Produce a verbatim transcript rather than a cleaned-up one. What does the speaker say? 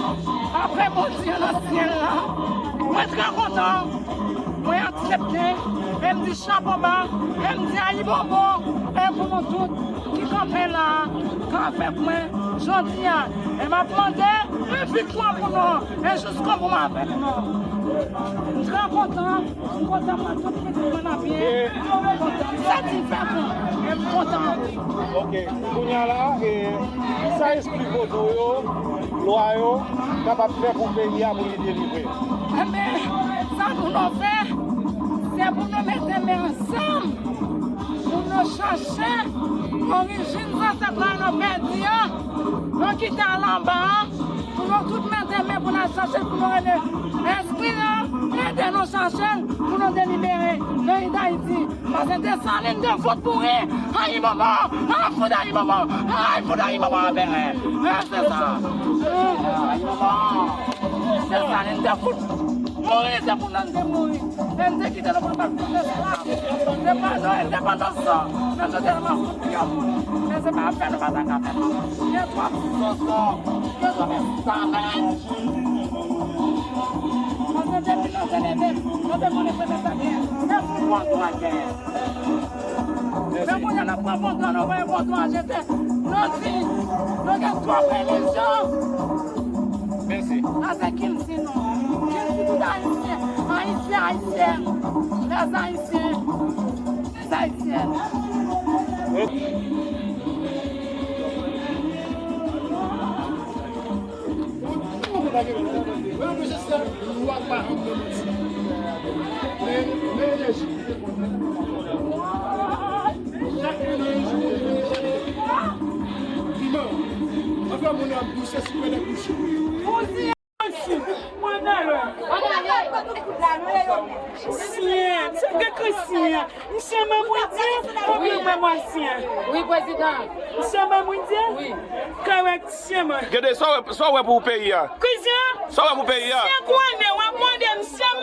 Apre Bondye nan syèl la, mwen trè kontan, mwen aksepte, e m di chapo ba, e m di ayibonbon, e pou nou tout ki kanpe la, k avèk mwen jodi a. E m ap mande yon viktwa pou nou, e jiskobou m avèk nou. M trè kontan, m kontan mwen tout pitit mwen ap byen, m kontan. M satisfè tou, e m kontan. Ok, kounye a la, e, sa espri vodou yo, lwa yo, kapab fè pou peyi a, pou li delivre? Enben, sa pou nou fè, se pou nou mete men ansanm, pou nou chache orijin zansèt la nou pèdi an, nou kite al anba an, pou nou tout mete men pou n al chache l, pou nou rele espri an, ede nou chache l, pou nou delibere peyi Dayiti. Paske Desalin te fout mouri. Ayibobo! Ay, fout Ayibobo! Ay, fout Ayibobo anpè! E, se sa. Ayibobo! Desalin te fout mouri, se pou nou te mouri. E n te kite nou papa fout esklav. Se pa nou endepandans sa. Men nou te nan fout pye moun. Men se pa fè nou pa ta ka fè nou. Gen twòp soso. Gen twòp esklavaj. Paske depi nou te leve, nou te konnen premye sa gen, se pou vodou a gen. Men kounye a n ap pran vodou a, nou voye vodou a jete. Nou di, nou gen twòp relijyon. Mèsi. Sa se kilti nou. Kilti tout Ayisyen. Ayisyen, Ayisyèn. Lèzayisyen. Lèzayisyen. Mwen nan lè. Syen, se gen Kretyen. Misye menm wi di, konbyen mwen mwen syen. Wi, prezidan. Misye menm wi di, wi. Kòrèk, syen mwen. Gade, sa w wè, sa w wè pou peyi a? Kretyen? Sa w wè pou peyi a? Syen konnen, w ap mande misye